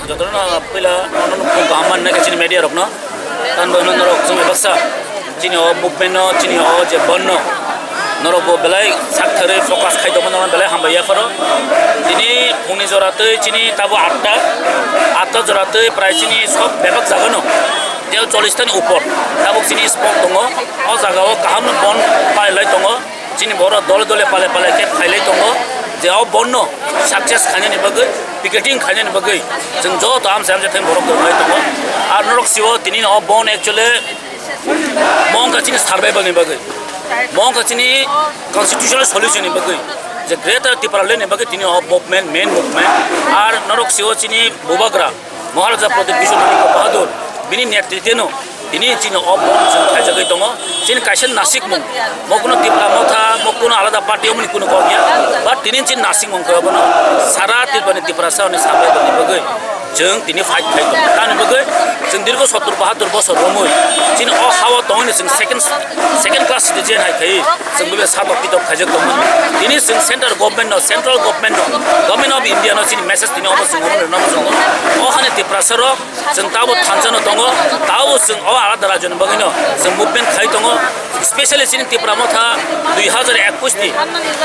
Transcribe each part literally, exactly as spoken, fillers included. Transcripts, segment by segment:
Jotono puila nono nukung kaham manna khe chini media rokno. Tan bo hwnwi norok chwngwi baksa chini o movement no, chini o je bandh no norok bo belai sak tharwi focus khai tongma norok belai hambai yapharo. Tini phungni jora twi chini tabo atta, atta jora twi prai chini sok bebak jaga no je chollish tani upor tabuk chini spot tongo. O jaga o kaham no bandh pailai tongo. Chini borok dole dole pale pale khe khailai tongo je o bandh no success khainani bagwi, picketing khainani bagwi chwng joto amchai amchai thang borok kwrwngwi tongo. Ar norok sio tini o bandh actually mo wngkha chini survival ni bagwi, mo wngkha chini constitutional solution ni bagwi, je Greater Tipraland ni bagwi tini o movement, main movement. Ar norok sio chini Bubagra Maharaja Pradyut Kishore Manikya Bahadur bini netritwno tini chini o bandh chwng khaijagwi tongo. Chini kaisa nasikmung, mo kuno Tipra Motha, mo kuno alada party, omoni kuno kok ya. But tini chini nasikmung khe obono sara Tripurani Tiprasa hwnwi sabai tongni bagwi chwng tini fight khai tongo. Tamni bagwi chwng dirgo sottor bahattor bosor romwi chini o ha-o tongwi chwng second, second class citizen hai khai chwng bebe satok pitok khaijak tongmani. Tini chwng central government no, central government no, Government of India no chini message tini obo chwng obo rwna muchungo. O hani Tiprasa rok chwng tabo thansa no tongo, tabo chwng o alada rajyo ni bagwi no chwng movement khai tongo. Specially chini Tipra Motha dui hajar ekush ni,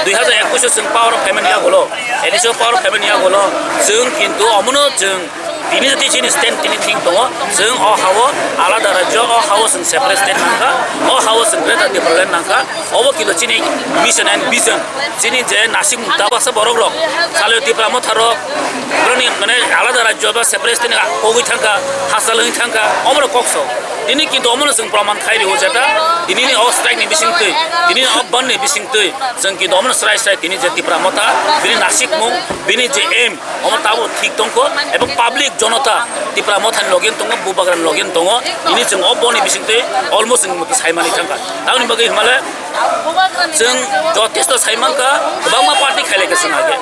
dui hajar ekush o chwng power of payment ya golo, A D C o power of payment ya golo, chwng kintu omono chwng tini jati chini stand tini thik tongo, chwng o ha-o alada rajyo, o ha-o chwng separate state nangkha, o ha-o chwng Greater Tipraland nangkha. Obo kilo chini mission and vision, chini je nasikmung tabaksa borok rok, Salio Tipra Motha rok, boroni mane alada rajyo ba separate state ni kogwi thangkha, hasal wngwi thangkha, omoro kok sok. Tini kintu omono chwng proman khai rio jeta, tini ni o strike ni bising twi, tini ni o bandh ni bising twi, chwng kintu omono srai srai tini je Tipra Motha, bini nasikmung, bini je aim, omo tabuk thik tongkho, ebong public jonota Tipra Mothani loge tongo, Bubagrani loge tongo, tini chwng o bandh ni bising twi almost chwng muitu saimani thangkha. Tamoni bagwi hwnmale chwng jotesto saimankha, kwbangma party khailaikha chwng age.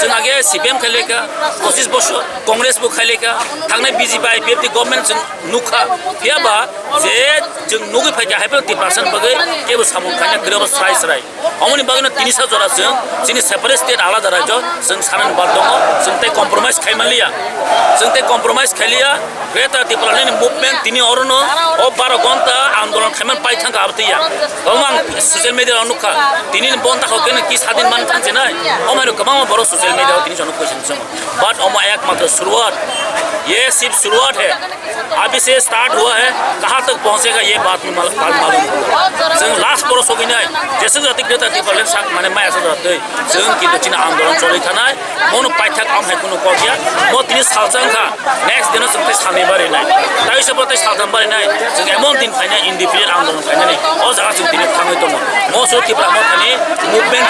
Chwng age C P M khailaikha, pochis bosor, Congress bo khailaikha, thangnai B J P I P F ni government chwng nukha. Phiyaba je chwng nugwi phaikha, hai phano Tiprasani bagwi kebo samung khaina kwrwi obo srai srai. Omoni bagwino tini sa jora chwng chini separate state alada rajyo chwng sanani bad tongo, chwng tei compromise khai manliya, chwng tei compromise khailiya. Greater Tipraland ni movement tini orono o baro ghonta andolon khaiman pai thangkha abotwi ya. Omo ang social media o nukha, tini ni bon takhok khe ki sadin man thang chenai, omo hai rok kwbangma borok social media o tini jono question chwngo. But omo ekmatro shuruat, ye sirf shuruat hai. अभी से स्टार्ट हुआ है, कहाँ तक पहुँचेगा ये बात माल-, बात मालूम होगा। Chwng last poro sogwi nai, jeswk jati Greater Tipraland sak mane maya sa jora twi, chwng kintu chini andolon choli thanai, mono paithak am hai kunu kok ya, mo tini salsa wngkha, next dino chwng tei salni bari nai, tai se poro tei saltham bari nai, chwng emon din phaina independent andolon khainani, o jaga chwng tini thangwi tongo, mo so Tipra Mothani movement